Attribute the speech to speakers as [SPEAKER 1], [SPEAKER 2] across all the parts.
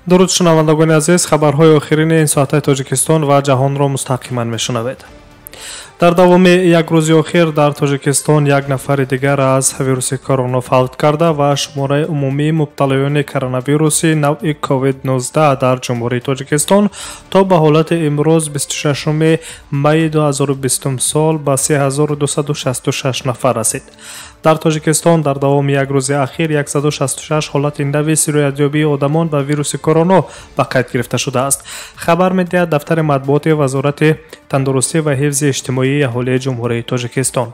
[SPEAKER 1] Дуруд шунавандагони азиз, хабарҳои охирини ин соатаи Тоҷикистон ва ҷаҳонро мустақиман мешунавед. Дар давоми як рӯзи охир дар Тоҷикистон як нафари дигар аз вируси корона фавт карда ва шумораи умумии мубталоёни коронавируси навъи COVID-19 дар Ҷумҳурии Тоҷикистон то ба ҳолати имрӯз 26 майи 2020 сол ба 3266 нафар расид. Дар Тоҷикистон дар давоми як рӯзи ахир 166 ҳолати нави сироятёбии одамон ба вируси корона ба қайд гирифта шудааст. Хабар медиҳад дафтари матбуоти Вазорати тандурустӣ ва ҳифзи иҷтимоии аҳолии Ҷумҳурии Тоҷикистон.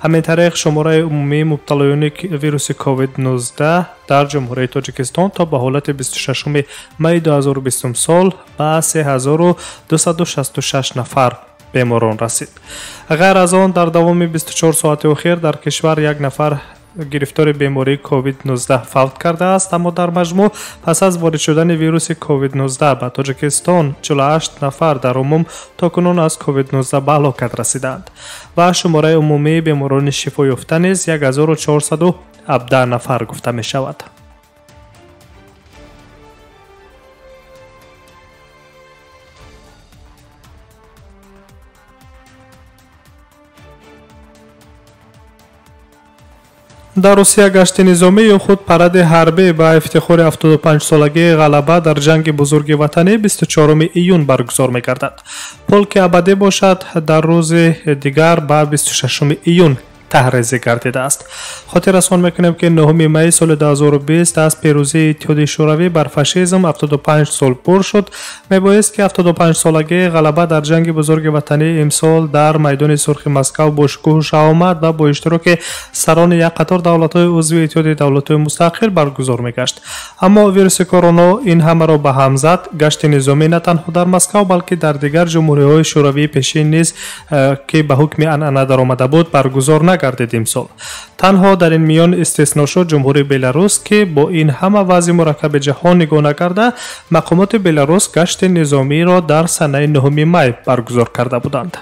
[SPEAKER 1] Ҳамин тариқ шумораи умумии мубталоёни вируси COVID-19 дар Ҷумҳурии Тоҷикистон то ба ҳолати 26 майи 2020 сол ба 3266 нафар беморон расид. Ғайр аз он, дар давоми 24 соати охир дар кишвар як нафар гирифтори бемории COVID-19 фавт кардааст, аммо дар маҷмӯъ пас аз ворид шудани вируси COVID-19 ба Тоҷикистон 48 нафар дар умум то кунун аз COVID-19 ба ҳалокат расидаанд ва шумораи умумии беморони шифоёфта низ 1417 нафар гуфта мешавад. Дар Русия гашти низомӣ ё худ паради ҳарбӣ ба ифтихори 75-солагии ғалаба дар ҷанги бузурги ватанӣ 24 июн баргузор мегардад. Полки абадӣ бошад дар рӯзи дигар ба 26 июн таҳрезӣ гардидааст. Хотиррасон мекунем, ки 9 майи соли 2020 аз пирӯзии Иттиҳоди Шӯравӣ бар фашизм 75 сол пур шуд. Мебоист, ки 75-солагии ғалаба дар ҷанги бузурги ватанӣ имсол дар майдони Сурхи Москав бо шукӯҳу шаҳомат ва бо иштироки сарони як қатор давлатҳои узви Иттиҳоди давлатҳои мустақил баргузор мегашт. Аммо вируси корона ин ҳамаро ба ҳам зад. Гашти низомӣ на танҳо дар Москав, балки дар дигар ҷумҳуриҳои шӯравии пешин низ, ки ба ҳукми анъана даромада буд, баргузор нагардид имсол. Танҳо дар ин миён истисно шуд Ҷумҳурии Беларус, ки бо ин ҳама вазъи мураккаби ҷаҳон нигоҳ накарда, мақомоти Беларус гашти низомиро дар санаи 9 май баргузор карда буданд.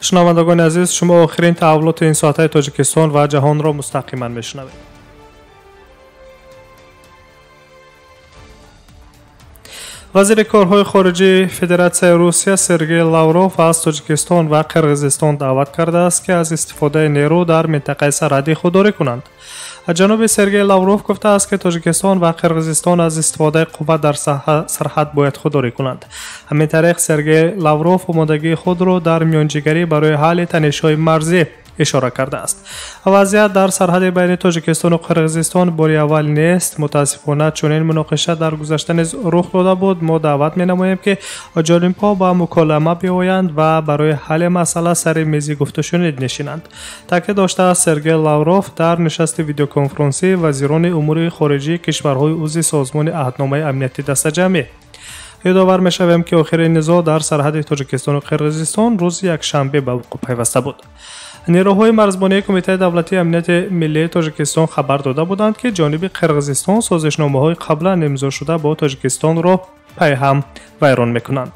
[SPEAKER 1] Шунавандагони азиз, шумо охирин таҳаввулоти ин соатаи Тоҷикистон ва ҷаҳонро мустақиман мешунавед. Вазири корҳои хориҷии Федератсияи Русия Сергей Лавров аз Тоҷикистон ва Қирғизистон даъват кардааст, ки аз истифодаи нерӯ дар минтақаи сарҳадӣ худдорӣ кунанд. Ҷаноби Сергей Лавров гуфтааст, ки Тоҷикистон ва Қирғизистон аз истифодаи қувва дар сарҳад бояд худдорӣ кунанд. Ҳамин тариқ Сергей Лавров омодагии худро дар миёнҷигарӣ барои ҳалли танишҳои марзӣ ишора кардааст. Вазъият дар сарҳади байни Тоҷикистону Қирғизистон бори аввал нест. Мутаассифона, чунин муноқиша дар гузашта низ рух дода буд. Мо даъват менамоем, ки ҷонибҳо ба муколама биоянд ва барои ҳалли масъала сари мези гуфтушунид нишинанд. Таъкид доштааст Сергей Лавров дар нишасти видеоконфронсии вазирони умури хориҷии кишварҳои узви Созмони аҳдномаи амнияти дастаҷамъӣ. Ёдовар мешавем, ки охирин низоъ дар сарҳади Тоҷикистону Қирғизистон рӯзи якшанбе ба вуқӯъ пайваста буд. Нерӯҳои марзбонии Кумитаи давлатии амнияти миллии Тоҷикистон хабар дода буданд, ки ҷониби Қирғизистон созишномаҳои қаблан имзошуда бо Тоҷикистонро пайҳам вайрон мекунанд.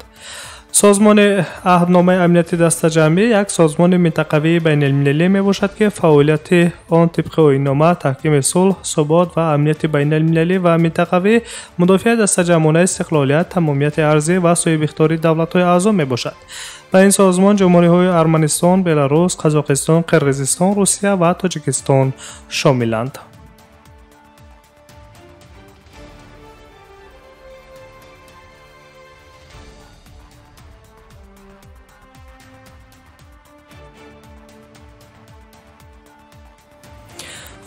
[SPEAKER 1] Созмони аҳдномаи амнияти дастаҷамъӣ як созмони минтақавии байналмилалӣ мебошад, ки фаъолияти он тибқи оиннома таҳкими сулҳ, субот ва амнияти байналмилалӣ ва минтақавӣ, мудофиаи дастаҷамъонаи истиқлолият, тамомияти арзӣ ва соҳибихтиёрии давлатҳои аъзо мебошад. Ба ин созмон ҷумҳуриҳои Арманистон, Беларус, Қазоқистон, Қирғизистон, Русия ва Тоҷикистон шомиланд.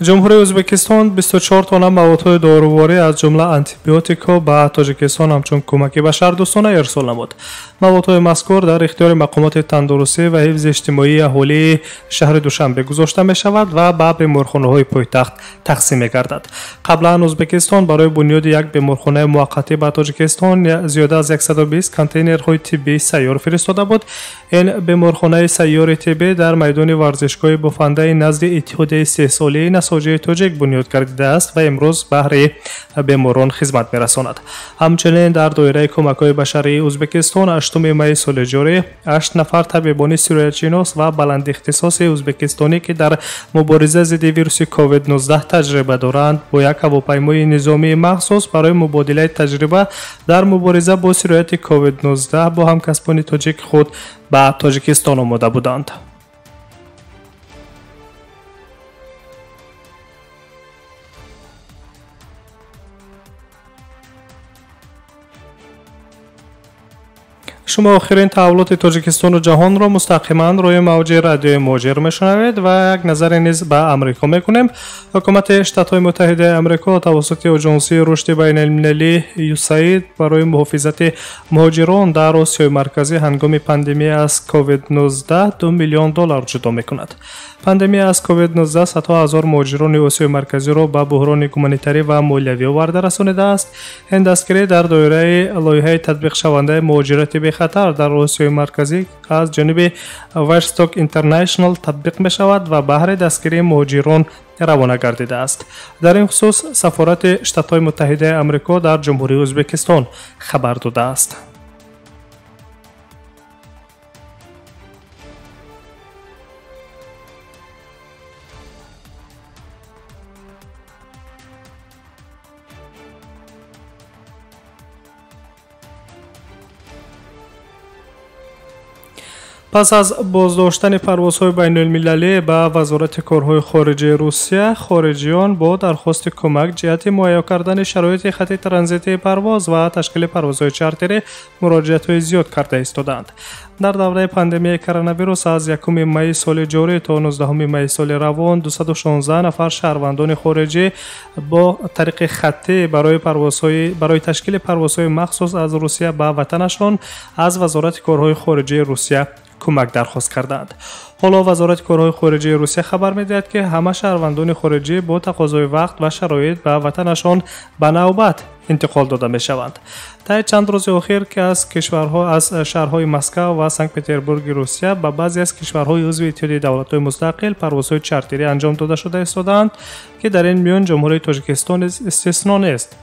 [SPEAKER 1] Ҷумҳурии Ӯзбекистон 24 тонна маводҳои доруворӣ аз ҷумла антибиотикҳо ба Тоҷикистон ҳамчун кӯмаки башардӯстона ирсол намуд. Маводҳои мазкур дар ихтиёри мақомоти тандурустӣ ва ҳифзи иҷтимоии аҳолии шаҳри Душанбе гузошта мешавад ва ба беморхонаҳои пойтахт тақсим мегардад. Қаблан Ӯзбекистон барои бунёди як беморхонаи муваққатӣ ба Тоҷикистон зиёда аз 120 контейнерҳои тиббии сайёр фиристода буд. Ин беморхонаи сайёри тиббӣ дар майдони варзишгоҳи бофандаи назди Иттиҳодияи истеҳсолии ҳоҷии тоҷик бунёд гардидааст ва имрӯз баҳри беморон хизмат мерасонад. Ҳамчунин дар доираи кӯмакҳои башарии Ӯзбекистон 8 майи соли ҷорӣ 8 нафар табибони сироятшинос ва баландихтисоси ӯзбекистонӣ, ки дар мубориза зидди вируси COVID-19 таҷриба доранд, бо як ҳавопаймои низомии махсус барои мубодилаи таҷриба дар мубориза бо сирояти COVID-19 бо ҳамкасбони тоҷик худ ба Тоҷикистон омода буданд. Шумо охирин таҳаввулоти Тоҷикистону ҷаҳонро мустақиман рӯи мавҷи радиои Муҳоҷир мешунавед ва як назаре низ ба Амрико мекунем. Ҳукумати Штатҳои Муттаҳидаи Амрико тавассути Оҷонсии рушди байналмилалӣ ЮСАИД барои муҳофизати муҳоҷирон дар Осиёи Марказӣ ҳангоми пандемия аз COVID-19 2 миллион доллар ҷудо мекунад. Пандемия аз COVID-19 садҳо ҳазор муҳоҷирони Осиёи Марказиро ба буҳрони гуманитарӣ ва молиявӣ оварда расонидааст. Ин дастгирӣ дар доираи лоиҳаи татбиқшавандаи муҳоҷирати бехатар дар Осиёи Марказӣ аз ҷониби Vostok International татбиқ мешавад ва баҳри дастгирии муҳоҷирон равона гардидааст. Дар ин хусус Сафорати Штатҳои Муттаҳидаи Амрико дар Ҷумҳурии Ӯзбекистон хабар додааст. Пас аз боздоштани парвозҳои байналмилалӣ ба Вазорати корҳои хориҷии Русия, хориҷиён бо дархости кӯмак ҷиҳати муҳайё кардани шароити хати транзитии парвоз ва ташкили парвозҳои чартерӣ муроҷиатҳои зиёд карда истодаанд. Дар давраи пандемияи коронавирус аз 1 майи соли ҷорӣ то 19 майи соли равон 216 нафар шаҳрвандони хориҷӣ бо тариқи хаттӣ барои ташкили парвозҳои махсус аз Русия ба ватанашон аз Вазорати корҳои хориҷии Русия кӯмак дархост кардаанд. Ҳоло Вазорати корҳои хориҷии Русия хабар медиҳад, ки ҳама шаҳрвандони хориҷӣ бо тақозои вақт ва шароит ба ватанашон ба навбат интиқол дода мешаванд. Таи чанд рӯзи охир, ки аз кишварҳо аз шаҳрҳои Москва ва Санкт-Петербурги Русия ба баъзе аз кишварҳои узви Иттиҳоди давлатҳои мустақил парвозҳои чартерӣ анҷом дода шуда истодаанд, ки дар ин миён Ҷумҳурии Тоҷикистон низ истисно нест.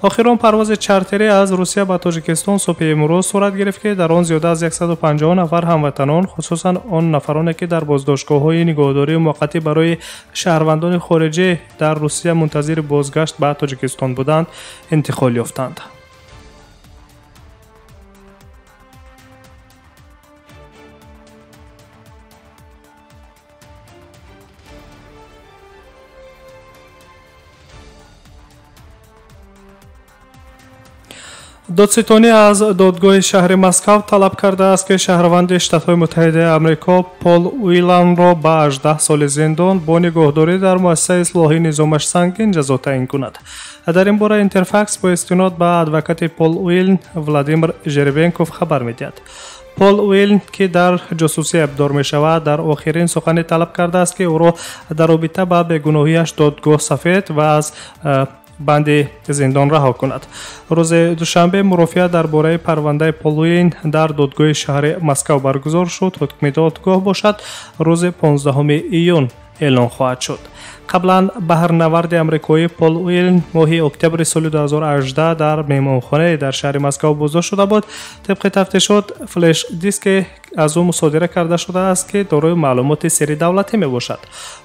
[SPEAKER 1] Охирон парвози чартерӣ аз Русия ба Тоҷикистон субҳи имрӯз сурат гирифт, ки дар он зиёда аз 150 нафар ҳамватанон, хусусан он нафароне, ки дар боздоштгоҳҳои нигоҳдории муваққатӣ барои шаҳрвандони хориҷӣ дар Русия мунтазири бозгашт ба Тоҷикистон буданд, интиқол ёфтанд. Додситонӣ аз додгоҳи шаҳри Москав талаб кардааст, ки шаҳрванди Штатҳои Муттаҳидаи Амрико Пол Уиланро ба 18 соли зиндон бо нигоҳдорӣ дар муассисаи ислоҳии низомаш сангин ҷазо таъин кунад. Дар ин бора Интерфакс бо истинод ба адвокати Пол Уилн Владимир Жеребенков хабар медиҳад. Пол Уилн, ки дар ҷосусӣ айбдор мешавад, дар охирин сухане талаб кардааст, ки ӯро дар робита ба бегуноҳиаш додгоҳ сафед ва аз банди зиндон раҳо кунад. Рӯзи душанбе мурофиа дар бораи парвандаи Пол Уилн дар додгоҳи шаҳри Москав баргузор шуд. Ҳукми додгоҳ бошад рӯзи 15 июн эълон хоҳад шуд. Қаблан баҳрнаварди амрикоӣ Пол Уилн моҳи октябри соли 2018 дар меҳмонхонае дар шаҳри Москав боздошт шуда буд. Тибқи тафтишот, флеш-диске аз ӯ мусодира карда шудааст, ки дорои маълумоти сирри давлатӣ мебошад.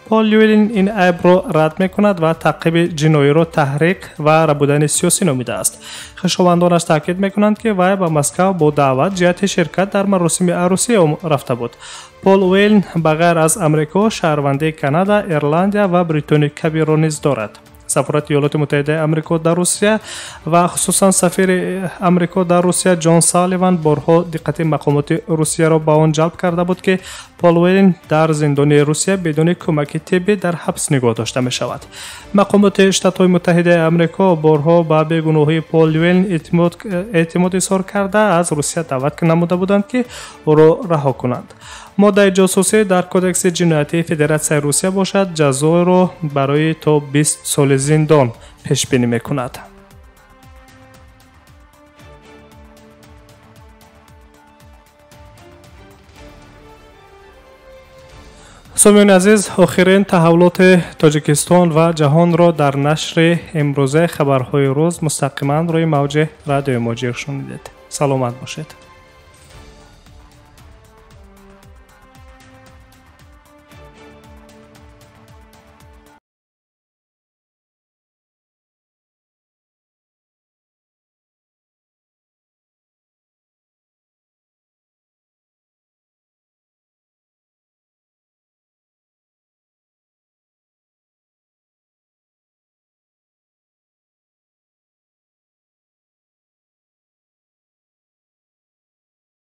[SPEAKER 1] Пол Уилн ин айбро рад мекунад ва таъқиби ҷиноиро таҳрик ва рабудани сиёсӣ номидааст. Хешовандонаш таъкид мекунанд, ки вай ба Москав бо даъват ҷиҳати ширкат дар маросими арӯсӣ рафта буд. Пол Уилн ба ғайр аз Амрико шаҳрвандии Канада, Ирландия ва Бритониёи Кабирро низ дорад. Сафорати Иёлоти Муттаҳидаи Амрико дар Русия ва хусусан сафири Амрико дар Русия Ҷон Салливан борҳо диққати мақомоти Русияро ба он ҷалб карда буд, ки Пол Уилн дар зиндони Русия бидуни кӯмаки тиббӣ дар ҳабс нигоҳ дошта мешавад. Мақомоти Штатҳои Муттаҳидаи Амрико борҳо ба бегуноҳии Пол Уилн эътимод изҳор карда, аз Русия даъват намуда буданд, ки ӯро раҳо кунанд. Моддаи ҷосусӣ дар Кодекси ҷиноятии Федератсияи Русия бошад, ҷазоро барои то 20 соли зиндон пешбинӣ мекунад. Сомиёни азиз, охирин таҳаввулоти Тоҷикистон ва ҷаҳонро дар нашри имрӯзаи хабарҳои рӯз мустақиман рӯи мавҷи радиои Муҳоҷир шунидед. Саломат бошед.